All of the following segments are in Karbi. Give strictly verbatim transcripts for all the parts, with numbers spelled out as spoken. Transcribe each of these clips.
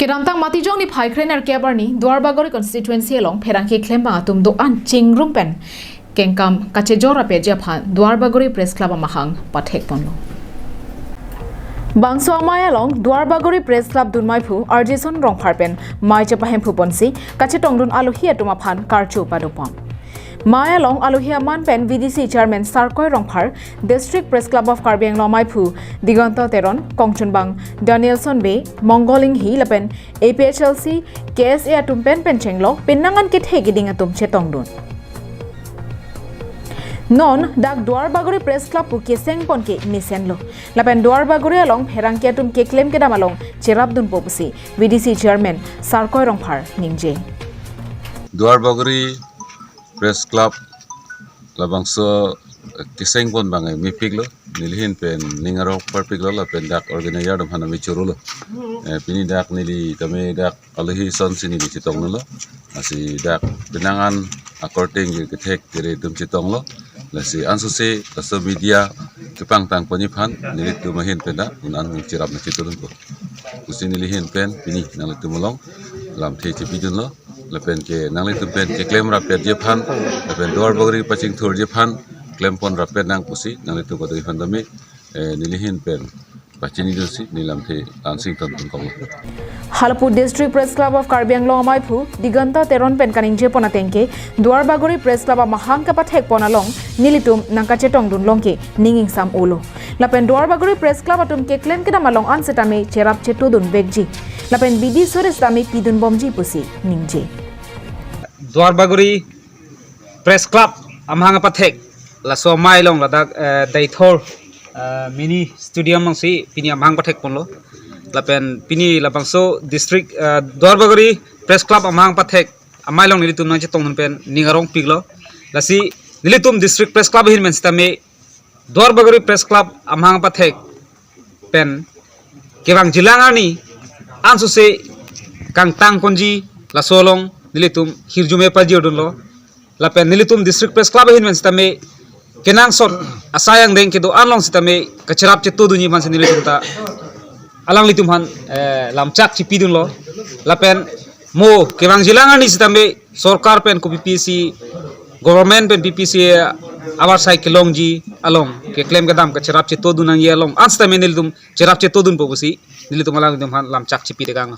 Kedamtang Matijong niphai krenerkep arni Duarbagori constituency along pherangke klembang atum do-an chingrum pen kengkam kachejor rapetji aphan Duarbagori Press Club amahang pathekponlo. Bangso amei along Duarbagori Press Club dunmeiphu Arjison Rongphar pen mei chepahemphu ponsi kachetongdun alohi atum aphan karcho padopon. Mei along alohi aman pen V D C Chairman Sarkoi Rongphar, District Press Club of Karbi Anglong ameiphu Diganta Teron, kongchunbang Danielson Bey, Mongol Inghi lapen A P H L C, K S A atum pen pen chenglok penang an kethe keding atum chetongdun. Non dak Duarbagori Press Club pu kesengpon ke mesenlo. Lapen Duarbagori along pherangke atum keklem kedam along cherapdunpo pusi V D C Chairman Sarkoi Rongphar ningje. Duarbagori Press Club labangso, eh, kesengpon bang, eh, mepiklo, neli ahin pen ning arong parpiklo, lapen dak organizer atum aphan me chorolo. Eh, pini dak neli tame dak alohi asonsi neli chetongdunlo. Lasi dak penang an akorte kethek kere atum chetonglo. Lasi ansose laso media kepangtangponji aphan nelitum ahin pen dak un an cherap nangchetongdunpo pusi neli ahin pen pini nanglitum along lamthe chepidunlo. Lapen ke nanglitum pen keklem rapetji aphan, lapen Duarbagori pachingthurji aphan klempon rapet nang pusi nanglitum kadokave aphan tame, eh, neli ahin pen pachinidunsi neli lamthe lansing tontun konglo. Halapu District Press Club of Karbi Anglong ameiphu Diganta Teron pen kaningjepon ateng ke Duarbagori Press Club amahang kapathekpon along nelitum nangkachetongdun long ke ning ingsam olo. Lapen Duarbagori Press Club atum keklem kedam along an setame cherap chetodun vekji. Lapen bidi sore setame pidunbomji pusi ningje. Duarbagori Press Club amahang pathek laso amei along ladak, eh, Deithor, eh, mini stadium alongsi pini amahang pathekponlo. Lapen pini labangso District, eh, Duarbagori Press Club amahang pathek amei along nelitum nangchetongdun pen ning arongpiklo. Lasi nelitum District Press Club ahin pen setame Duarbagori Press Club amahang pathek pen kevangjilang arni ansose kangtangponji laso along nelitum hirjume pajirdunlo. Lapen nelitum District Press Club ahin pen setame kenangsot asai angdeng kedo-an along setame kacherap chetodunji aphansi nelitum ta alanglitum aphan, eh, lamchak chepidunlo. Lapen mo kevangjilang arni setame sorkar pen ko P P C, government pen P P C avarsai kelongji along keklem kedam kacherap chetodun nangji along an setame nelitum cherap chetodunpo pusi nelitum alanglitum aphan lamchak chepitekanglo.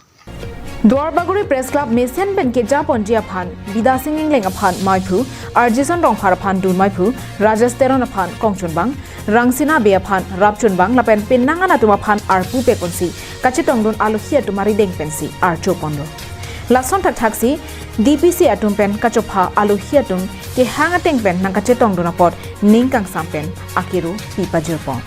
Duarbagori Press Club mesen pen kejaponji aphan Bidasing Engleng aphan meiphu, Arjison Rongphar aphan dunmeiphu, Rajesh Teron aphan kongchunbang, Rangsina Bey aphan rapchunbang lapen penang an atum aphan arpu peponsi kachetongdun alohi atum arideng pensi archoponlo. Lason thakthaksi D P C atum pen kachopha alohi atum kehang ateng pen nangkachetongdun apot ning kangsam pen akero pipajirpon.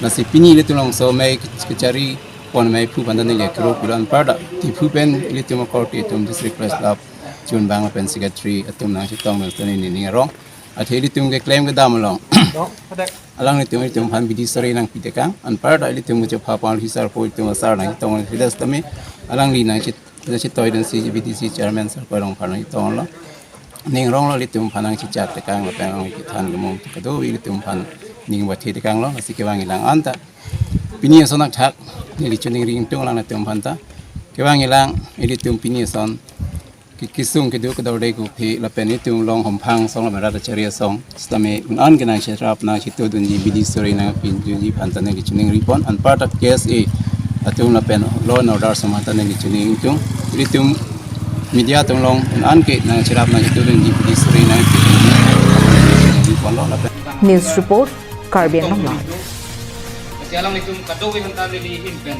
Lasi pini ilitum along so mei kachari pon meiphu aphan ta neli akero pilo, anparta Diphu pen ilitum akorte atum District Press Club chunbang pen secretary atum nangchetongdun ta neli ning arong. Athe ilitum keklem kedam along alanglitum ilitum aphan bidi sore nangpitekang, anparta ilitum kachopha aphan hisar po ilitum asar nangchetong, hidas tame alangli nangchet nangchetoidunsi V D C Chairman Sarkoi Rongphar nangchetonglo. Ning aronglo, ilitum aphan nangchechaktekang lapen alangli kethan kemung kadokave ilitum aphan ning bathetekanglo. Lasi kevangjilang anta pini ason athak neli choningri ingtung alanglitum aphan ta. Kevangjilang, ilitum pini ason ke-, kesung kedo kedorde kophe lapen ilitum along homphang asong lapen rat achari asong setame un an ke nangcherap nangchetodunji, bidi sore nangpidunji aphan ta neli choningripon, anparta K S A atum lapen law and order asong aphan ta neli choningri ingtung. Ilitum media atum along un an ke nangcherap nangchetodunji, bidi sore nangpidunji aphan ta neli choningriponlo lapen. News report, Karbi Anglong Live. Lasi alanglitum kadokave aphan ta neli ahin pen